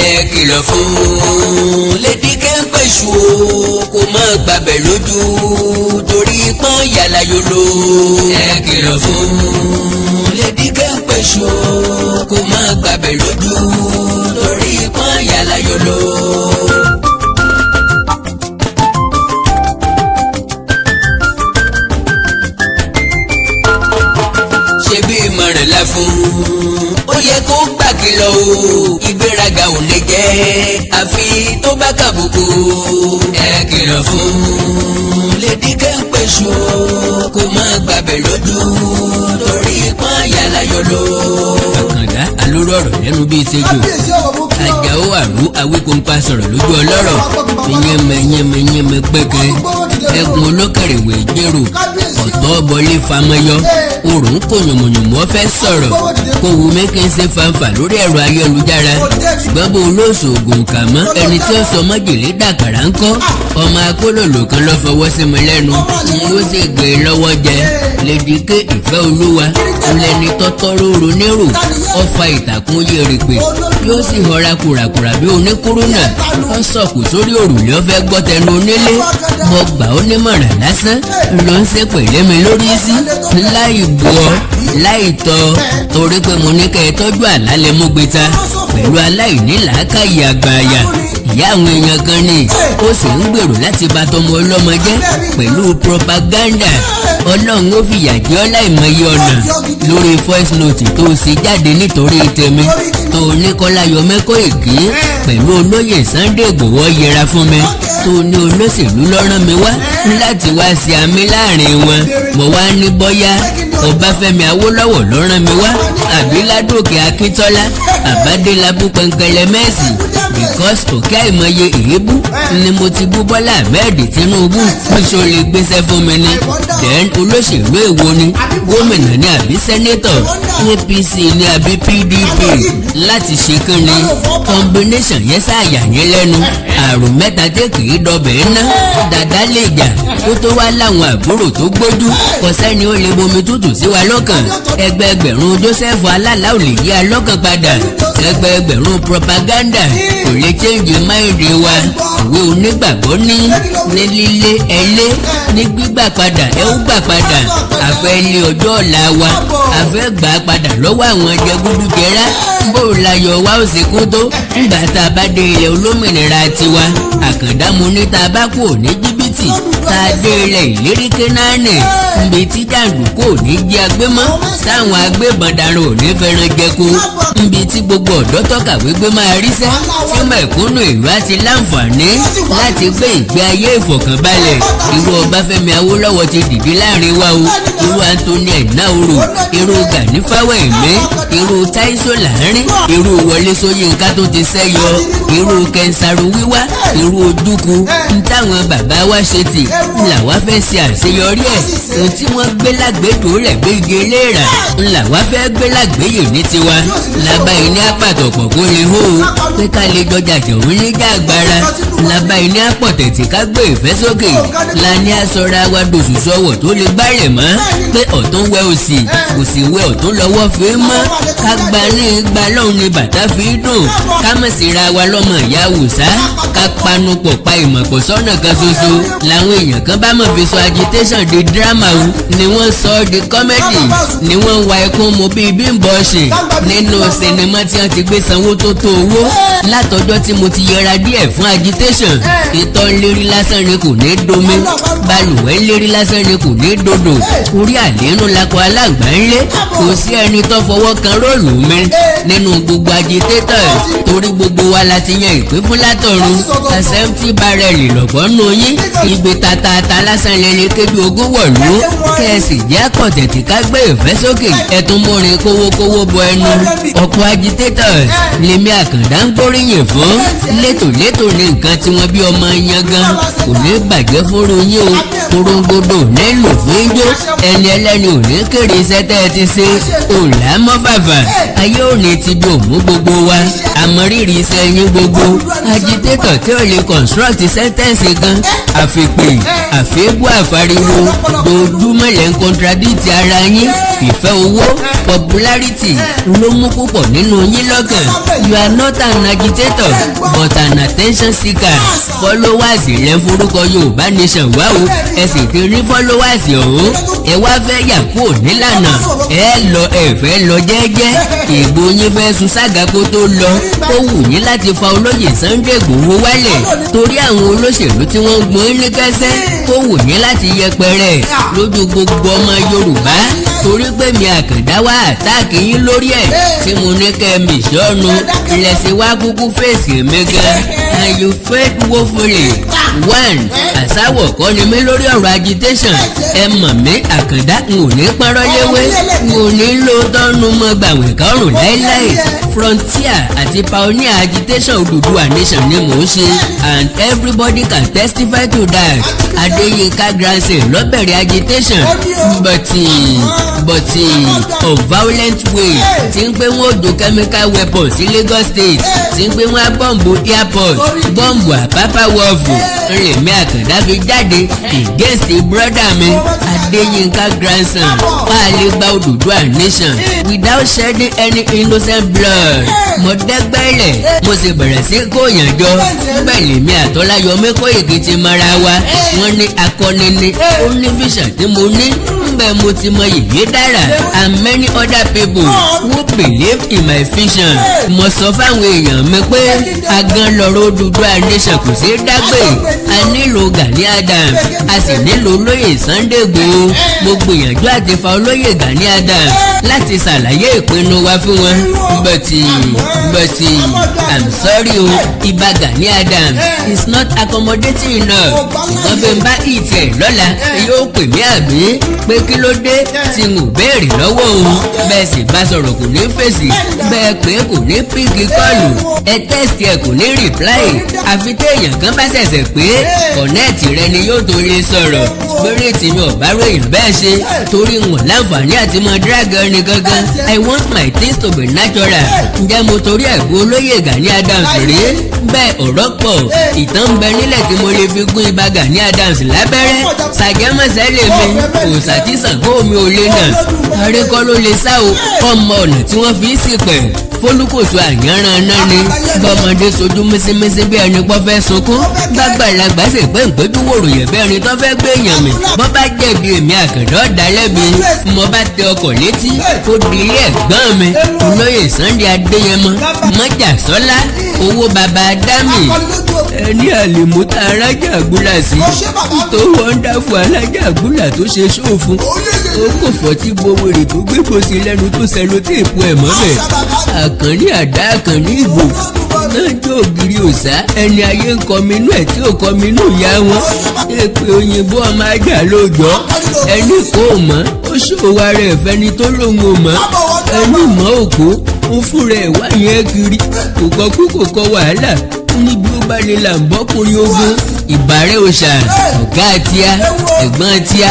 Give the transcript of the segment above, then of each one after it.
Ẹ kìlọ̀ fún Lady Kẹ́ńpẹ̀ṣù o, kó má gbàbẹ̀ lójú torí pọ́n yàrá yòlò. Ẹ kìlọ̀ fún Lady Kẹ́ńpẹ̀ṣù o, kó má gbàbẹ̀ lójú torí pọ́n yàrá yòlò. Ṣe bí ìmọ̀ràn la fún un, ó yẹ kó gbà kìlọ̀ o. Ìgbéraga ò ní jẹ́ àfi tó bá kàbùkù. Ẹ kìlọ̀ fún Lady Kẹ́ńpẹ̀ṣù o, kó má gbàbẹ̀ lójú torí pọ́n yàrá yòlò. Àkàndá alóró ọ̀rọ̀ lẹ́nu bíi tejò. Kábíyèsí, ọ̀rọ̀ mú kí ọ. Àjàó àrú awíkóńpá sọ̀rọ̀ lójú ọlọ́rọ̀, yẹmẹ yẹmẹ yẹmẹ pẹ́kẹ́ ẹkùn olókèrèwé jérò ọ̀tọ́ bọlé famọyọ òrùn kò yànmùyànmù. Ọ fẹ́ sọ̀rọ̀ kò wù mí kí n ṣe fanfà lórí ẹ̀rọ ayélujára, ṣùgbọ́n bó olóòṣògùn kà mọ́ ẹni tí ó sọ májèlé dàkàrà ńkọ́? Ọmọ akólòlò kan ló fọwọ́ sí mi lẹ́nu, n ó sì gbé e lọ́wọ́ jẹ. Lady K Ìfẹ́ Olúwa ńlẹ́ni tọ́tọ́ róró nírò, ọfà ìtàkùn yèrèpè yóò sì họra kùràkùrà bí oníkúrúnà. Ó sọ̀kù sórí òrùlé, ó fẹ́ gbọ́ tẹnu onílé. Mo gbà ó nímọ̀ràn lásán ló ń ṣe pẹ̀lẹ́ mi lórí sí láì bu ọ láì tọ́, torí pé mo ní kẹ́ ẹ tọ́jú àlálẹ́ mú gbé ta pẹ̀lú aláìní làákàyè àgbàyà ìyá àwọn èèyàn kan ni. Ó sì ń gbèrò láti bà tọmọ ọlọ́mọ jẹ́ pẹ̀lú propaganda. Ọlọ́run ó fìyà jẹ ọ́ láìmọye ọ̀nà lórí voice note tó ṣe jáde nítorí tèmi, tó ní Kọ́lá Yọmẹ́kọ́ Èké pẹ̀lú olóyè Sunday Ìgbòho yẹra fún mi, tó ní olóṣèlú lọ́rán mi wá láti wá ṣe àmì láàrin wọn. Mo wá ní bọ́yá Ọbáfẹ́mi Awólọ́wọ̀ lọ́rán mi wá, àbí Ládòkè Akíntọ́lá, àbádélábù pẹ̀ǹkẹ̀lẹ̀ mẹ́sì, because òkè àìmọye èébú ni mo ti bú Bọ́lá Ahmed Tinubu. Níṣó lè gbéṣẹ́ fún mi ni? Then olóṣèlú èwo ni? Gómìnà ni àbí senator? APC ni àbí PDP? Láti ṣe kí ni? Combination yẹn sáàyà yẹn lẹ́nu. Àrùn mẹ́ta tí kì í dọbẹ̀ ná dàdá lè jà kó tó wá láwọn àbúrò tó gbójú. Kò sẹ́ni ó lè bomi tútù sí wa lọ́kàn. Ẹgbẹẹgbẹ̀rún Joseph alálà ò lè yí alọ́kàn padà. Ẹgbẹẹgbẹ̀rún propaganda kò lè change mind wa. Ìwé onígbàgbọ́ ní lílé ẹlé ní gbígbà padà, ẹ ó gbà padà. Àfẹ́ ilé ọjọ́ ọ̀la wa, àfẹ́ gbà padà lọ́wọ́ àwọn jẹgúdújẹrá. Bó láyọ̀ wa ó sì kún tó ńgbà tá a bá dé ilẹ̀ olómìnira tiwa. Àkàndá, mo ní tá a bá kú ní jìbìtì, tá a dé ilẹ̀ ìlérí Kénáánì, nbi tí jàǹdùkú ò ní jí agbé mọ́, táwọn agbébọn darun ò ní fẹ́ràn jẹko, nbi tí gbogbo ọ̀dọ́ tọ́kàwé gbé máa ríṣẹ́, tí mẹ̀kúnnù ìlú á ti láǹfààní láti gbé ìgbé ayé ìfọ̀kànbalẹ̀. Irú Ọbáfẹ́mi Awólọ́wọ̀ ti dìde láàrin wa o, irú Anthony Enahoro, irú Gani Fáwẹ́hìnmí, irú Táísò Láàrin, irú Wọlé Ṣóyínká tó ti sẹ́yọ, irú Ken Saro-Wiwa, irú Ojukwu. Ń táwọn bàbá wa ṣe tì làwa fẹ́ ṣe àṣeyọrí ẹ̀. Ohun tí wọ́n gbé lágbèdò rẹ̀ gbége léèrà ńlá wa fẹ́ gbé lágbèyè ní tiwa. Lábá iní àpàtọ̀pọ̀ kó lè hó o, pé ká lè jọjà jọ̀hún níjà agbára. Lábá iní àpọ̀tẹ̀tì ká gbé ìfẹ́ sókè. La ní aṣọra wa dòṣù sọ̀wọ̀ tó lè gbálẹ̀ mọ́, pé ọ̀tún wẹ òsì, òsì wẹ ọ̀tún, lọ́wọ́ fi mọ́. Ká gba ní gba lọ́hùn ni bàtà fi dùn. Ká mọ̀ síra wa lọ́mọ ìyá Àwùsá. Ká panupọ̀ pa ìmọ̀pọ̀ sọ́nà kan ṣoṣo. Làwọn èèyàn kan bá mọ̀ fi sọ agitation di drama o, ni wọ́n sọ ọ́ di comedy, ni wọ́n ń wa ẹkún mu bíi Bímbọ́ ṣe nínú sinimá tí wọ́n ti gbé sanwó tó tó owó. Látọjọ́ tí mo ti yẹra díẹ̀ fún agitation, ìtọ́ lérí lásán ni kò ní domi, balùwẹ̀ lérí lásán ni kò ní dodo, orí àlénú lakọ aláǹgbá ńlé. Kò sí ẹni tó fọwọ́ kan róòlù mi nínú gbogbo agitators, torí gbogbo wa la ti yan ìpín fún látọ̀run. Empty barrel lọ̀pọ̀ nù yín, ibi tatata lásán lẹ́ni kébi ogún wọ̀lú. Kẹ́ẹ̀sì jẹ́ àpọ̀tẹ̀tì ká gbé ìfẹ́ sókè. Ẹ̀tún múrin kówókówó bọ ẹnu. Ọ̀pọ̀ agitators lèmi Àkàndá ń gbóríyìn fún. Létòlétò ní nǹkan tí wọ́n bí ọmọ yan gan. Kò ní bàjẹ́ fúnru yín o. Korongodo nílò fún ijó. Ẹni ẹlẹ́ni ò ní kéré iṣẹ́ tẹ́ ẹ ti ṣe òǹlà mọ́fàfà. Àfà ayé òní ti bí òmú gbogbo wa, àmọ́ rírì iṣẹ́ yín gbogbo. Agitator tí ò lè construct sentence gan, àfìpè, àfẹ́bù, àfariwo, dojúmọ́ lẹ́ ń contradict ara yín. Ìfẹ́ owó, popularity ló mú púpọ̀ nínú yín lọ́kàn. You are not an agitator but an attention seeker. Followers lẹ́ forúkọ Yorùbá Nation wá o. Ẹ sì ti rí followers ọ̀hún, ẹ wá fẹ́ yà kúrò nílànà. Ẹ lọ, ẹ fẹ́ lọ jẹ́jẹ́. Ìgbò yín fẹ́ sun sága kó tó lọ. Ó wù yín láti fa olóyè Sunday Igboho wálẹ̀ torí àwọn olóṣèlú tí wọ́n ń gbọ́n ní kẹsẹ́. Ó wù yín láti yẹpẹrẹ lójú gbogbo ọmọ Yorùbá torí pé mi Àkàndá wá attack yín lórí ẹ̀ tí mo ní kẹ́ mi sọ́nu ìrẹsì wá kúkú fèsì mi gan, and you failed woefully. One àsáwọ̀ kọ́ ni mí lórí ọ̀rọ̀ agitation. Ẹ mọ̀ mí, Àkàndá, n ò ní pọ́nrọ́ léwé, n ò ní lò tọ́nu mọ́ gbàwẹ̀ kọ́rùn láéláé. Frontier àti pioneer agitation Odùduwà Nation ni mò ń ṣe, and everybody can testify to that. Adéyínká Grandson ló bẹ̀rẹ̀ agitation, but of violent way, tí ń pé wọ́n ó do chemical weapons sí Lagos State, tí ń pé wọ́n á bọ́ǹbù airport, bọ́ǹbù Àpápá Wharf. Rèmi Àkàndá fi jáde against brother mi Adéyínká Grandson wà lè gba Odùduwà Nation without shedding any innocent blood. Mo dẹ́gbẹ́lẹ̀, mo sì bẹ̀rẹ̀ sí kóyàn jọ. Níbẹ̀ lèmi àtọ́láyọmí Kóìkì ti mara wa. Wọ́n ní akọni ni ó ní vision tí mo ní. Ńbẹ̀ mo ti mọ Yèyé Dára and many other people who believe in my vision. Mo sọ fáwọn èèyàn mi pé agan lọ́rọ̀ Odùduwà Nation kò sí dágbé. A nílò Gani Adams, a sì nílò olóyè Sunday Igboho. Mo gbìyànjú àti fa olóyè Gani Adams láti ṣàlàyé ìpinnu wa fún wọn, but I'm sorry o, Ìbà Gani Adams is not accommodating enough. Ṣùgbọ́n bí n bá ìtì ẹ̀ lọ́la, yóò pè mí àbí pé kí ló dé tí n ò béèrè lọ́wọ́ òun. Bẹ́ẹ̀ sì bá sọ̀rọ̀, kò ní fèsì. Bẹ́ẹ̀ pé kò ní pick call. Ẹ text ẹ, kò ní reply. Àfi téèyàn kan bá ṣẹ̀ṣẹ̀ pé connect rẹ ni yóò tó lè sọ̀rọ̀. Spirit mi ò bá ròyìn bẹ́ẹ̀ ṣe torí wọn láǹfààní àti mọ drag ẹni gangan. I want my things to be natural. Ǹjẹ́ mo torí ẹ̀gbọ́n olóyè Gani Adams rí bẹ́ẹ̀? Ọ̀rọ̀ pọ̀, ìtàn ń bẹ nílẹ̀ tí mo lè fi gún ibà Gani Adams lábẹ́rẹ́. Ṣàjẹmọ́sẹ́ lè mi òòṣà tí Ṣàngó mi ò lè nà àrékọ́ ló lè sá o. Ọmọ ọ̀nà tí wọ́n fi ń sìpẹ̀ fólúkòso àyànràn náà ni bọ́mọdé sojú mísímísí bí ẹni pọ́ fẹ́ sunkún, gbàgbàlagbà sì pé ìpéjú wòròyìn bí ẹni tó fẹ́ gbé èèyàn mi. Bọ́ bá jẹ̀bi, èmi Àkàndá ọ̀dà lẹ́bi. Mo bá tẹ ọkọ̀ létí, ó di ilé ẹ̀gbọ́n mi olóyè Sunday Adéyẹmọ Mọ́jàsọ́lá, owó baba dámì, ẹni àlèmúta arájà àgbúlà sí tó wọ́ndáfù alájà àgbúlà tó ṣe ṣòfun ó kò fọ́tí gbowó rè tó gbé bòsí lẹ́nu tó sẹ́nu tí èpo ẹ̀ mọ́bẹ̀. Àkànní àdá, àkànní ìgbò náà jó ògiri òsá, ẹni ayé ń kọmi inú ẹ̀ tí ò kọmi inú ìyá wọn. Èpè òyìnbó ọmọ ajá lóòjọ́, ẹni kò mọ̀ ó ṣòwò ara ẹ̀ fẹ́ni tó lóun ò mọ̀. Ẹni mọ̀ òkú ń fúnra ẹ̀ wá yẹn kiri, kò kọ kú, kò kọ wàhálà níbi ó bá lè là ń bọ́kùnrin ogun. Ìbàrẹ̀ òòṣà, ọ̀gá tíá, ẹ̀gbọ́n tíá,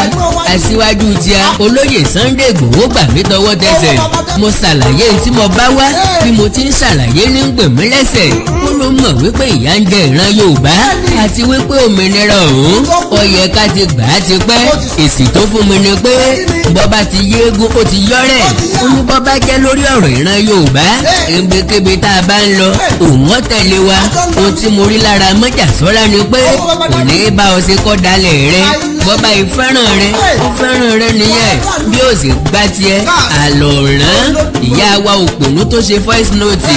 aṣíwájú tíá, olóyè Sunday Igboho gbà mí tọwọ́ tẹsẹ̀. Mo ṣàlàyé tí mo bá wá. Bí mo ti ń ṣàlàyé ní gbè mí lẹ́sẹ̀. Ó ló mọ̀ wípé ìyà ń jẹ ìran Yorùbá àti wípé òmìnira ọ̀hún ó yẹ ká ti gbà á ti pẹ́. Èsì tó fún mi ni pé bọ́ba ti yéégún, ó ti yọ́rẹ̀. Ó ní bọ́ba jẹ́ lórí ọ̀rọ̀ ìran Yorùbá, ebekebe tá a bá ń lọ, òun ó tẹ̀lé wa. Ohun tí mo rí lára Mọ́jàsọ́lá ni pé kò ní í bá ọ ṣe kọ́ dalẹ̀ rẹ. Bọ́ba ìfẹ́ràn rẹ, ó fẹ́ràn rẹ nìyẹn. Bí ó sì gbá tiẹ̀ àlọ́ràn, ìyá wa òpònú tó ṣe voice note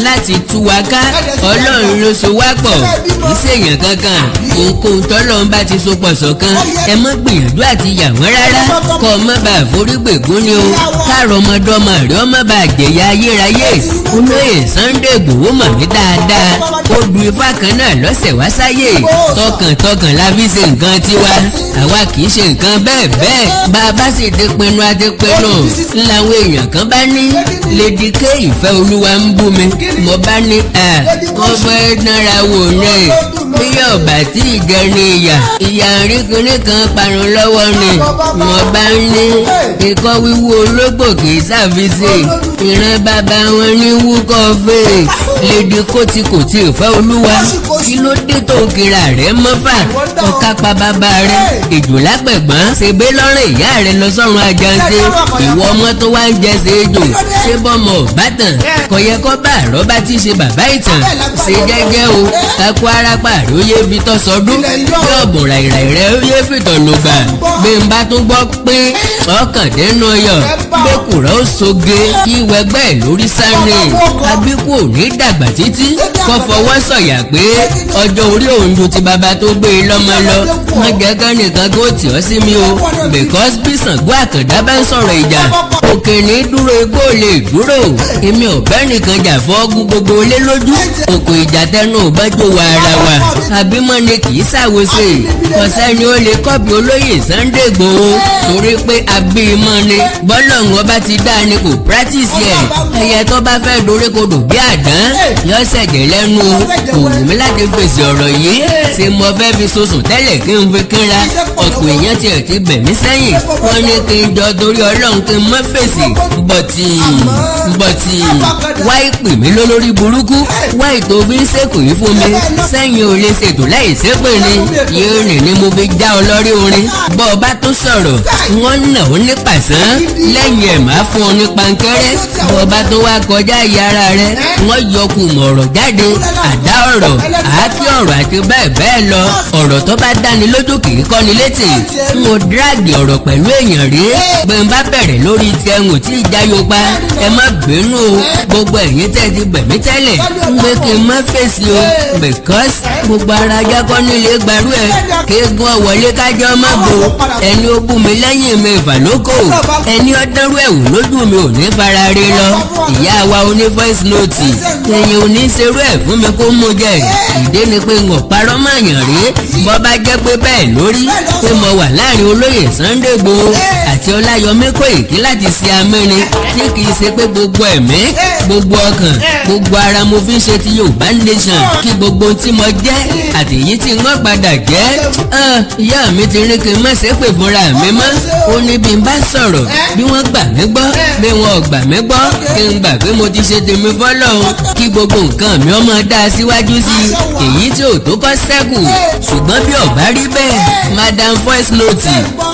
láti tú wa ká, Ọlọ́run ló so wá pọ̀, kì í ṣèyàn kankan. Ohunkóhun tọ́lọ́run bá ti so pọ̀ ṣọ̀kan, ẹ má gbìyànjú àti yà wọ́n rárá, kọ́ ọ má bàa forí gbègún ni o, káàrọ̀ ọmọdọ́mọ rẹ ọ má bàa jẹ̀yà ayérayé. Olóyè Sunday Igboho mọ̀ mí dáadáa. Ó du ifá kan náà lọ́sẹ̀ wá sáyé. Tọkàntọkàn la fi ṣe nǹkan tiwa. Àwa kì í ṣe nǹkan bẹ́ẹ̀ bẹ́ẹ̀. Bá a bá sì ti pinnu, a ti pinnu. Làwọn èèyàn kan bá ní Lady K Ìfẹ́ Olúwa ń bú mi. Mo bá ní à wọ́n fẹ́ nára wò ní bí yóò bá tí tí ì jẹ ní ìyà ìyà àríkìnrin kan parun lọ́wọ́ ni mo bá ń ní ikọ́ wíwú ológbò kì í ṣàfisè, ìran bàbá wọn ní wúkọ́ fèrè. Lady Kótíkòtí ìfẹ́ olúwa, kí ló dé tó ń kira rẹ̀ mọ́fà ọ̀ká pa bàbá rẹ̀ ìjò lápẹ̀gbọ́n ṣèbé lọ́rùn ìyá rẹ̀ lọ sọ́run àjàǹtẹ̀? Ìwọ ọmọ tó wá ń jẹ ṣe é jò, ṣé bọ́mọ ọ̀bátàn kò yẹ kó bá àrọ́bá tí ṣe bàbá ìtàn? Ṣe jẹ́jẹ́ o, kakó arápá àróyé fi tọ́ sọdún bí ọ̀bùn ràìràì rẹ̀ ó yé fìtọ̀ lògbà. Bí n bá tún gbọ́ pé ọkàndínú ọyọ̀ gbẹ́kùrọ̀ ó soge kí wẹgbẹ́ lórí sáré, àbíkú ò ní dàgbà títí kó fọwọ́ sọ̀yà pé ọjọ́ orí òun ju ti bàbá tó gbé e lọ́mọ lọ. Wọ́n jẹ́ kẹ́nìkan kó tì ọ́ sí mi o, because bí Ṣàngó Àkàndá bá ń sọ̀rọ̀ ìjà, òkè ní dúró, igbó lè dúró. Èmi ò bẹ́ nìkan jà fọ́ọ́gùn gbogbo ilé lójú òkò ìjà tẹnu ò bá jó wa ara wa. Àbímọ ni kì í ṣàwòṣe. Kọ̀sẹ́ni ó lè copy olóyè Sunday Igboho torí pé abímọ ni bọ́lọ́hún ọba ti dá ni, kò practice ẹ̀. Ẹyẹ tó bá fẹ́ doríkodò bí àdán yọ ṣẹ̀jẹ̀ lẹ́nu o. Kò wù mí láti fèsì ọ̀rọ̀ yìí. Ṣé mo fẹ́ fi sosùn tẹ́lẹ̀ kí n fi kínra? Ọ̀pọ̀ èèyàn tiẹ̀ ti bẹ̀ mí sẹ́yìn, wọ́n ní kí n jọ torí Ọlọ́run kí n má fèsì. But wáyé pè mí lólórí burúkú, wáyé tó fi ń ṣèkò yìí fún mi sẹ́yìn ò lè ṣètò láì ṣépè ni yóò rìn ni mo fi já ọ lórí orin. Bọ́ ọ bá tún sọ̀rọ̀, wọ́n nà ó ní pàṣán lẹ́yìn ẹ̀, máa fún ọ ní pankẹ́rẹ́. Bọ́ ọ bá tún wá kọjá ìyára rẹ, wọ́n yọ kùmọ̀ ọ̀rọ̀ jáde, àdá ọ̀rọ̀, àákí ọ̀rọ̀ àti bẹ́ẹ̀ bẹ́ẹ̀ lọ. Ọ̀rọ̀ tó bá dáni lójú kì í kọ́ni létí. N ò drag ọ̀rọ̀ pẹ̀lú èèyàn rí. Bí n bá bẹ̀rẹ̀ lórí tiẹ̀, ń ò tí ì jáyò pa. Ẹ má bínú o, gbogbo ẹ̀yin tẹ́ ti bẹ̀ mí tẹ́lẹ̀ ń gbé kí n má fèsì o, because gbogbo ara ajá kọ́ nílé gbarú ẹ̀. Kéegun ọ̀wọ́lé kájọ́ má bo ẹni ó bú mi lẹ́yìn mi ìfàlókò, ẹni ọdọ́rú ẹ̀wù lójú mi ò ní fara rí lọ. Ìyá wa oní voice note, èyàn ò ní ṣerú ẹ̀ fún mi kó mú jẹ. Ìdí ni pé ń parọ́ mọ̀yàn rí. Bọ́ bá jẹ́ pé bẹ́ẹ̀ lórí pé mo wà láàrin olóyè Sunday Igboho àti Ọláyọmí Kóìkí láti ṣe amẹ́rin tí kì í ṣe pé gbogbo ẹ̀mí, gbogbo ọkàn, gbogbo ara mo fi ń ṣe ti Yorùbá nation, kí gbogbo ohun tí mo jẹ́ àti èyí tí wọ́n padà jẹ́. Ìyá mi ti rí kí n má ṣe pè fúnra mi mọ́. Ó ní bí n bá sọ̀rọ̀, bí wọ́n gbà mí gbọ́, bí wọ́n ò gbà mí gbọ́, kí n gbà pé mo ti ṣe tèmi fọ́lọ́run, kí gbogbo nǹkan mi ọmọ dá síwájú sí i, èyí tí ò tó kọ́ sẹ́kù. Ṣùgbọ́n bí ó bá rí bẹ́ẹ̀, madam voice note,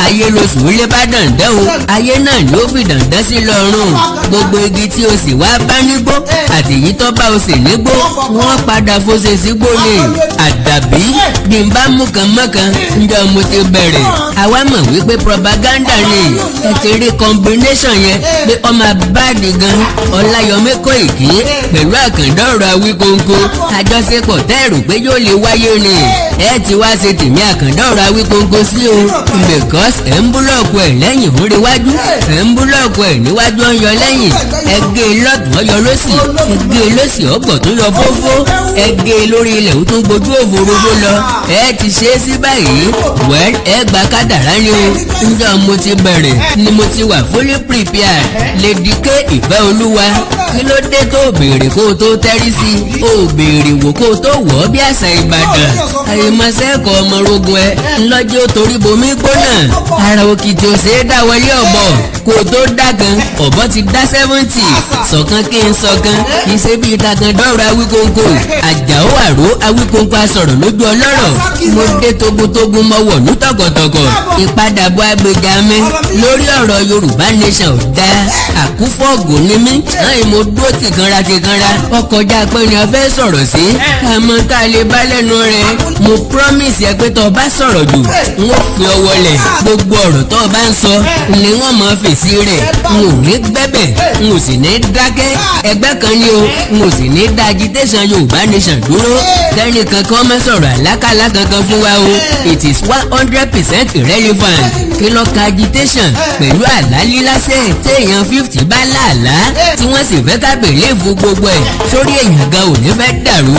ayé lóṣù lé bá dàndán o, ayé náà ni ó fi dàndán sí lọ́rùn. Gbogbo igi tí o sì wá bá nígbó àti èyí tó bá o sì nígbó, wọ́n padà fòṣe sígbó ni. Àdàbí bí n bá mú kan mọ́kan njọ́ mo ti bẹ̀rẹ̀. Àwa mọ̀ wípé propaganda ni. Ẹ ti rí combination yẹn pé ọmọ abáàdì gan, Ọláyọmí Kóìkí pẹ̀lú Àkàndá ọ̀rọ̀ Awíkóńkó, àjọṣepọ̀ tẹ́rù pé yóò lè wáyé ni. Ẹ ti wá ṣe tèmi Àkàndá ọ̀rọ̀ Awíkóńkó sí o, because ẹ̀ ń block ẹ̀ lẹ́yìn ń rewájú, ẹ̀ ń block ẹ̀ níwájú, ń yọ lẹ́yìn. Ẹ gé e lọ́tùn, ó yọ lọ́sì. Ẹ gé e lọ́sì, ọgbọ̀n tó yọ fófó. Ẹ gé e lórí ilẹ̀, ó tún gbójú òfurufú lọ. Ẹ ti ṣe é sí báyìí. Well, ẹ gba kádàrá ni o. Njọ́ mo ti bẹ̀rẹ̀ ni mo ti wà fully prepared. Lady K ìfẹ́ olúwa, kí ló dé tó béèrè kó o tó tẹ́rí sí i? Ó béèrè wò kó o tó wọ̀ ọ́ bí àṣà Ìbàdàn. Àyèmọ̀sẹ́kọ̀ ọmọ orogun ẹ ńlọ́jọ́ torí bomi gbóná ara òkìtì ò ṣeé dá wọlé ọ̀bọ̀. Kó o tó dá kan, ọ̀bọ ti dá 70. Sọ̀kan kí n sọ̀kan, kì í ṣe bí ìtàkùn dọ́rọ̀ Awíkóńkó Àjàó àró Awíkóńkó asọ̀rọ̀ lójú ọlọ́rọ̀. Mo dé togun-togun, mo wọ̀ ní tọ̀kọ̀tọ̀kọ̀. Ìpadàbọ̀ agbèjà mi lórí ọ̀rọ̀ Yorùbá nation ò dáa. Àkúfọ̀gù ni mí náà, mo dúró tìkanra tìkanra. Ọkọjá pé ni a fẹ́ sọ̀rọ̀ sí, àmọ́ tá a lè bá lẹ́nu rẹ̀. Mo promise ẹ pé tó o bá sọ̀rọ̀ jù, n ó fi ọ wọlẹ̀. Gbogbo ọ̀rọ̀ tó o bá ń sọ ni wọ́n máa fèsì rẹ̀. N ò ní gbẹ́bẹ̀, n ò sì ní dákẹ́. Ẹgbẹ́ kan ni o, n ò sì ní dá agitation Yorùbá nation dúró. Kẹ́ni kankan má sọ̀rọ̀ àlákàlà kankan fún wa o. It is 100% irrelevant. Kí ló ka agitation pẹ̀lú àlá lílásẹ̀? Téèyàn 50 bá láàlá tí wọ́n sì fẹ́ ká believe gbogbo ẹ̀, sórí èèyàn gan ò ní fẹ́ dàrú.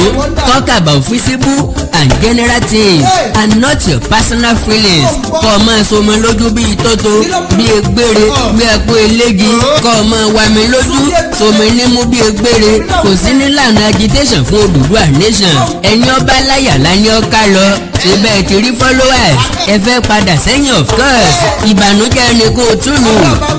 Talk about feasible. And general things and not your personal feelings. Kọ́ ọ máa somi lójú bíi tótó, bíi egbére, bíi ẹ̀kú elégi, kọ́ ọ máa wá mi lójú, somi nímú bíi egbére, kò sí nílànà agitation fún Odùduwà nation. Ẹni ọba láyà lání ọ̀ká lọ ṣe bẹ́ẹ̀ ti rí followers. Ẹ fẹ́ padà sẹ́yìn, of course. Ìbànújẹ́ ni kò túlù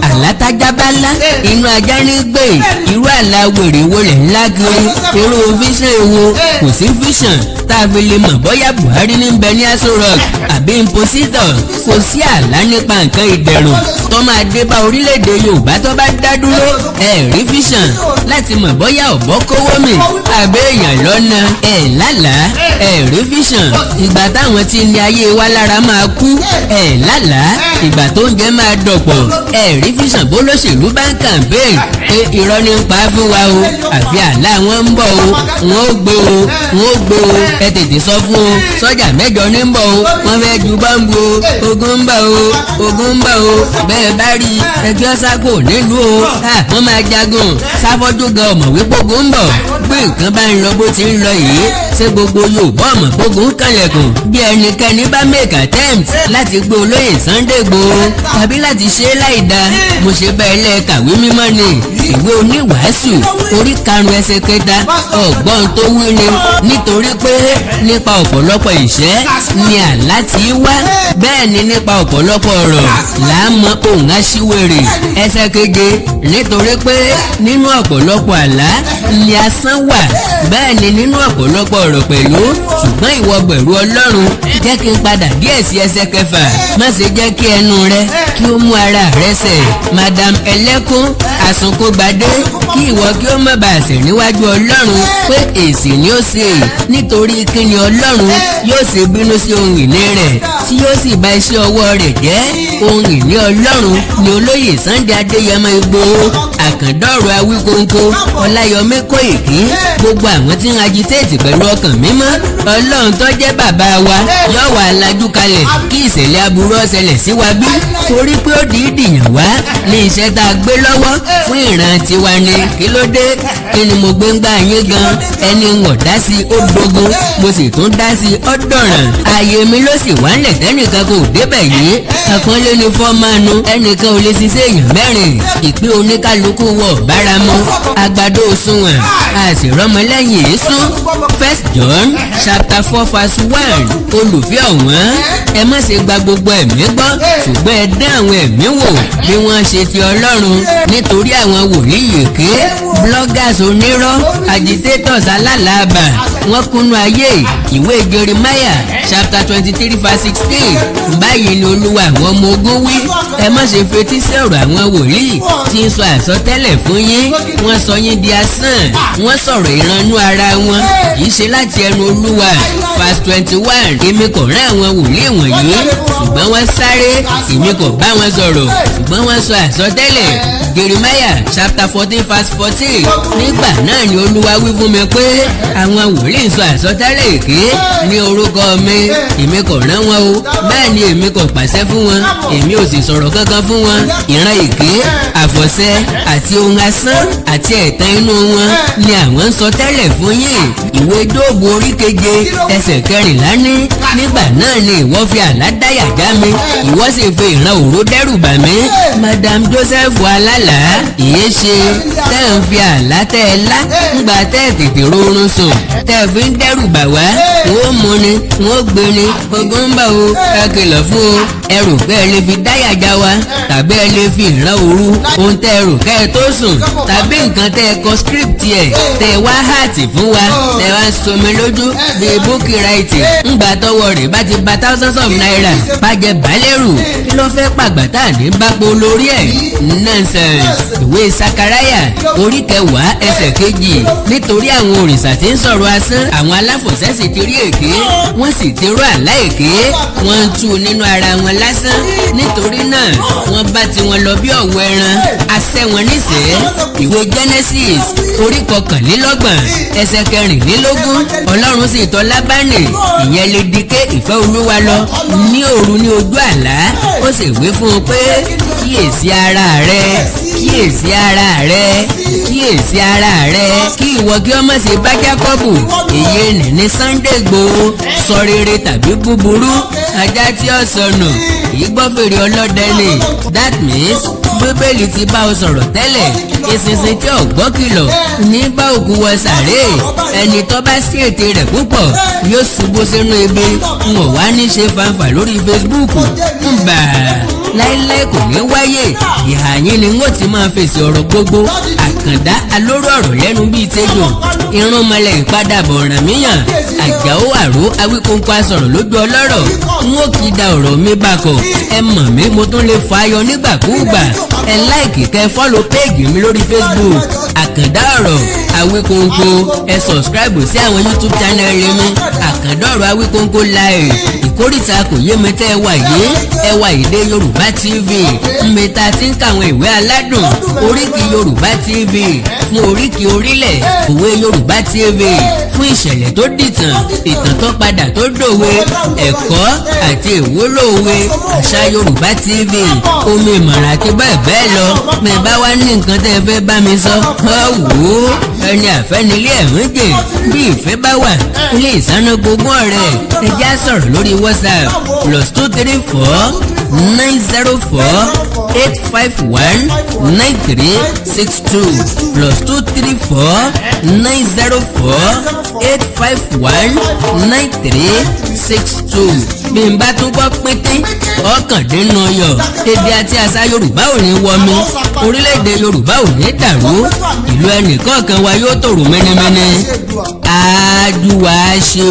àlátájá bá lá inú ajá ní gbé. Irú àlá wèrè wo lẹ̀ ńlá kiri? Irú vision wo? Kò sí vision tá a fi lè mọ̀ bóyá Buhari ní bẹ ní Aso Rock àbí impostor. Kò sí àlá nípa nǹkan ìdẹ̀rùn tó máa dé bá orílẹ̀-èdè Yorùbá tó bá dá dúró. Ẹ rí vision láti mọ̀ bóyá ọ̀bọ kówó mi àbí èèyàn lọ́nà ẹ̀ lálàá. Ẹ rí vision ìgbà táwọn tí ní ayé wa lára máa kú. Ẹ lálàá ìgbà tó ń jẹ́ máa dọ̀pọ̀. Ẹ rí vision bó lóṣèlú bá ń campaign pé irọ́ ní ń pa á fún wa o, àfi àlá wọn ń bọ̀ o, wọn ó gbé o, wọn ó gbé o, ẹ tètè sọ fún o, sọ́jà 8 ní ń bọ̀ o, wọ́n fẹ́ ju bọ́ǹbù o, ogun ń bọ̀ o, ogun ń bọ̀ o, bẹ́ẹ̀ bá rí ẹgbẹ́ sáko nílùú o, wọ́n máa jagun sáfọ́jú gan ọmọ wípé ogun ń bọ̀. Bí nǹkan bá ń lọ bó ti ń lọ yìí, ṣé gbogbo Yorùbá ọmọ gbógun ń kànlẹ̀kùn? Bí ẹnikẹ́ni bá make attempt láti gbé olóyè Sunday Igboho tàbí láti ṣe é láì dáa, mo ṣe bẹ́ẹ̀ lẹ́ẹ̀kàwé mímọ́ ni, ìwé oníwàásù orí 5 ẹsẹ̀ 3, ọgbọ́n tó wí ni, nítorí pé nípa ọ̀pọ̀lọpọ̀ ìṣẹ́ ni àlá ti wá, bẹ́ẹ̀ ni nípa ọ̀pọ̀lọpọ̀ ọ̀rọ̀ là á mọ òun aṣíwèrè. Ẹsẹ̀ 7, nítorí pé nínú ọ̀pọ̀lọpọ̀ àlá ni asán wà, bẹ́ẹ̀ ni nínú ọ̀pọ̀lọpọ̀ ọ̀rọ̀ pẹ̀lú, ṣùgbọ́n ìwọ bẹ̀rù Ọlọ́run. Jẹ́ kí n padà díẹ̀ sí ẹsẹ̀ 6. Má ṣe jẹ́ kí ẹnu rẹ kí ó mú ara rẹ ṣẹ̀, Madam Ẹlẹ́kún Àsunkúngbadé, kí ìwọ kí ó má bàa ṣẹ̀ níwájú Ọlọ́run pé èsì ni ó ṣe. Nítorí kí ni Ọlọ́run yóò ṣe bínú sí ohun ìní rẹ̀, tí yóò sì bà iṣẹ́ ọwọ́ rẹ̀ jẹ́? Ohun ìní Ọlọ́run ni olóyè Sunday Adéyẹmọ Ìgbòho, Àkàndọ̀rọ̀ Awíkóńkó, Ọláyọmí Kóìkí, gbogbo àwọn tí ń agitate pẹ̀lú ọkàn mímọ́. Ọlọ́run tó jẹ́ bàbá wa yóò wà lajú kalẹ̀ kí ìṣẹ̀lẹ̀ aburú ó ṣẹlẹ̀ sí wa bí? Torí pé ó dìídì yàn wá ní iṣẹ́ tá a gbé lọ́wọ́ fún ìran tiwa ni. Kí ló dé? Kí ni mo gbé ń gbà yín gan? Ẹni ń wọ̀ dá sí ó dogun, mo sì tún dá sí ó dọ̀ràn. Ààyè mi ló sì wá ńlẹ̀ tẹ́nìkan kò débẹ̀ yìí. Àpọ́nlé ni fọ́ọ̀mánu, ẹnìkan ò lè ṣiṣẹ́ èèyàn 4. Ìpín oníkálukú wọ̀ báramu, àgbàdo òṣùwọ̀n, àṣìrọ́mọlẹ́yìn èésún. First John chapter 4 verse 1. Olùfẹ́ ọ̀wọ́n, ẹ má ṣe gba gbogbo ẹ̀mí gbọ́, ṣùgbọ́n ẹ dán àwọn ẹ̀mí wò bí wọ́n ṣe ti Ọlọ́run, nítorí àwọn wòlíì èké, bloggers onírọ́, agitators alálàábà, wọ́n kúnnú ayé. Ìwé Jeremiah chapter 23 verse 16. Báyìí ni Olúwa àwọn ọmọ ogun wí: ẹ má ṣe fetí sí ọ̀rọ̀ àwọn wòlíì tí ń sọ àsọtẹ́lẹ̀ fún yín. Wọ́n sọ yín di asán, wọ́n sọ̀rọ̀ ìrannú ara wọn, kì í ṣe láti ẹnu Olúwa. Verse 21. Èmi kò rán àwọn wòlíì wọ̀nyí, ṣùgbọ́n wọ́n sáré; èmi kò bá wọn sọ̀rọ̀, ṣùgbọ́n wọ́n sọ àsọtẹ́lẹ̀. Jeremiah chapter 14 verse 14. Nígbà náà ni Olúwa wí fún mi pé àwọn wòlíì sọ àsọtẹ́lẹ̀ èké ní orúkọ mi. Èmi kò rán wọn o, bẹ́ẹ̀ ni èmi kò pàṣẹ fún wọn, èmi ò sì sọ̀rọ̀ kankan fún wọn. Ìran èké, àfọ̀ṣẹ àti ohun asán àti ẹ̀tàn inú wọn ni àwọn ń sọ tẹ́lẹ̀ fún yín. Ìwé Jóòbù orí 7 ẹsẹ̀ 14 ní, nígbà náà ni ìwọ fi àlá dáyà já mi, ìwọ sì fi ìran òru dẹ́rù bà mí. Madam Joseph alálàá, ìyẹn ṣe tẹ́ ń fi àlá tẹ́ ẹ lá ńgbà tẹ́ ẹ tètè rọrùn sùn, tẹ́ ẹ fi ń dẹ́rù bà wá. Wọ́n mú ni, wọ́n gbé ni, ogun ń bọ̀ o, ẹ kìlọ̀ fún o. Ẹ rò pé ẹ lè fi dáyà já wa, tàbí ẹ lè fi ìran òru ohun tẹ́ ẹ rò kẹ́ ẹ tó sùn, tàbí nǹkan tẹ́ ẹ kọ script ẹ̀, tẹ́ ẹ wá hàtì fún wa, tẹ́ ẹ wá ń somi lójú bíi búkì ráìtì ńgbà tọwọ́ rẹ̀ bá ti ba thousands of naira bàjẹ́ balẹ̀rù. Kí ló fẹ́ pàgbà tá à ní bápo lórí ẹ̀? Nonsense. Ìwé Sakaraya orí 10 ẹsẹ̀ 2. Nítorí àwọn òrìṣà tí ń sọ̀rọ̀ asán, àwọn aláfọ̀ṣẹ́ sì ti rí èké, wọ́n sì ti rọ àlá èké, wọ́n ń tú nínú ara wọn lásán. Nítorí náà wọ́n bá tiwọn lọ bí ọ̀wọ́ ẹran asẹ́ wọn níṣẹ́. Ìwé Genesis orí 29 ẹsẹ̀ 24. Ọlọ́run sì tọ̀ Lábánì, ìyẹn lè dike ìfẹ́ Olúwa lọ ní òru ní ojú àlá, ó sì wí fún un pé, kíyèsí ara rẹ. Kíyèsí ara rẹ, kíyèsí ara rẹ, kí ìwọ kí ọmọ ṣe bá Jákọ́bù. Èyí ní Sunday Igboho sọ rere tàbí búburú, ajá tí ó sọnù kì í gbọ́ fèrè ọlọ́dẹ ni. That means Bíbélì ti bá ọ sọ̀rọ̀ tẹ́lẹ̀. Ìsinsin tí ò gbọ́ kìlọ̀ ní bá òkú wọ sàréè. Ẹni tó bá sí ètè rẹ̀ púpọ̀ yóò ṣubú sínú ibi. N ò wá ní ṣe fanfà lórí Facebook ń bà láíláí, kò ní wáyé. Ìhà yín ni wọ́n ti máa fèsì ọ̀rọ̀ gbogbo. Àkàndá alóró ọ̀rọ̀ lẹ́nu bíi tẹ́jọ́ irúnmọlẹ̀ ìpadàbọ̀ Ọ̀rànmíyàn Àjàó Àró Awíkóńkó asọ̀rọ̀ lójú ọlọ́rọ̀. N ó kì í da ọ̀rọ̀ mi bakọ̀. Ẹ mọ̀ mí, mo tún lè fọ ayọ̀ nígbàkúùgbà. Ẹ like, kẹ́ follow page mi lórí Facebook, Àkàndá Ọ̀rọ̀ Awíkóńkó. Ẹ subscribe sí àwọn YouTube channel mi, Àkàndá Ọ̀rọ̀ Awíkóńkó Live, Ìkórìtà Kò Yé Mi Tẹ́ ẹ wà yìí, Ẹwà Èdè Yorùbá TV nbẹ tá a ti ń kàwọn ìwé aládùn, Oríkì Yorùbá TV fún oríkì orílẹ̀, Òwe Yorùbá TV fún ìṣẹ̀lẹ̀ tó dìtàn, ìtàn tó padà tó dòwe, ẹ̀kọ́ àti ìwúlò òwe, Àṣà Yorùbá TV, Omi Ìmọ̀ràn àti bẹ́ẹ̀ bẹ́ẹ̀ lọ. Mi bá wá ní nǹkan tẹ́ ẹ fẹ́ bá mi sọ, ọ wò ó, ẹni àfẹ́nilé ẹ̀rín jè. Bí ìfẹ́ bá wà ilé ìsáná gbogbo ọ̀rẹ́, ẹ já sọ̀rọ̀ lórí WhatsApp, +234 904 851 9362, +234 904 851 9362. Bí n bá tún gbọ́ pété ọ̀kàndínlọ́yọ̀, èdè àti àṣà Yorùbá ò ní wọmi, orílẹ̀-èdè Yorùbá ò ní dàrú, ìlú ẹnìkọ̀ọ̀kan wa yóò tòrò mẹ́nẹ́mẹ́nẹ́. Ájú wa ṣe o.